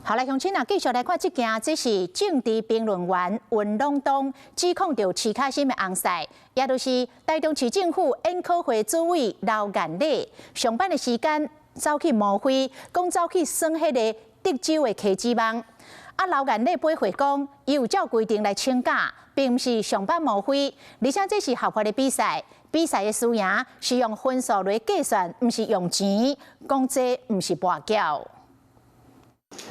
好來，鄉親啊，繼續來看這件，這是政治評論員溫朗東指控著徐卡心的翁婿，也就是台中市政府研考會主委劉彦禮，上班的時間走去摸灰，講走去耍彼个德州的溪子網。啊，劉彦禮駁回講，伊有照規定來請假，並毋是上班摸灰，而且這是合法的比賽，比賽的輸贏是用分數來計算，毋是用錢，講這毋是跋筊。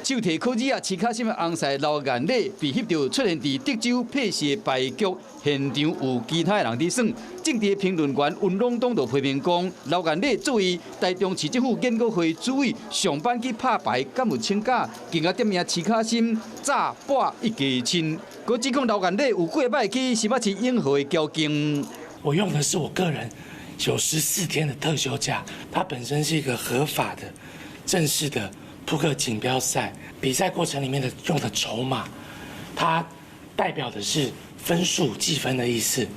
手提考紙仔，徐卡心的翁婿劉彦禮被翕著出現佇德州拍戲的牌局現場，有其他的人佇耍。政治評論員溫朗東就批評講，劉彦禮作為台中市政府研考會主委，上班去拍牌，敢有請假？更加點名徐卡心詐跋一家親，閣指控劉彦禮有幾擺去新北市永和的交警。我用的是我個人94天的特休假，它本身是一個合法的、正式的撲克錦標賽，比賽過程裡面的用的籌碼，它代表的是分數計分的意思，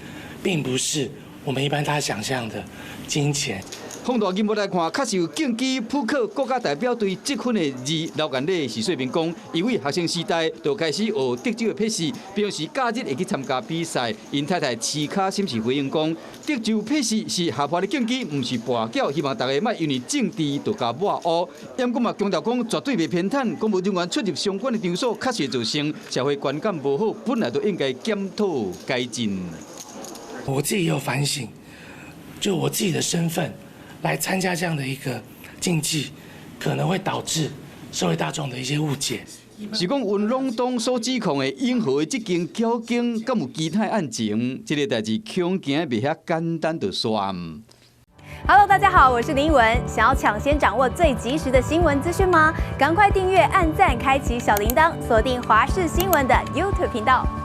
並不是我們一般大家想象的金錢。放大鏡目來看，確實有競技撲克國家代表隊積分的字。劉彦禮是說明講，伊為學生時代就開始學德州的拍戲，平時假日會去參加比賽。𪜶太太徐卡心是回應講，德州拍戲是合法的競技，毋是跋筊，希望大家莫因為政治就共抹烏。毋過嘛強調講，絕對袂偏袒，公務人員出入相關的場所，確實造成社會觀感無好，本來就應該檢討改進。我自己有反省，就我自己的身份來參加這樣的一個競技，可能會導致社會大眾的一些誤解。是講溫朗東所指控的永和的這間攪間，敢有其他案情？這个代誌恐驚袂遐簡單就煞。 Hello，大家好，我是林文。想要搶先掌握最及時的新聞資訊嗎？趕快訂閱、按讚、開啟小鈴鐺，鎖定華視新聞的 YouTube 頻道。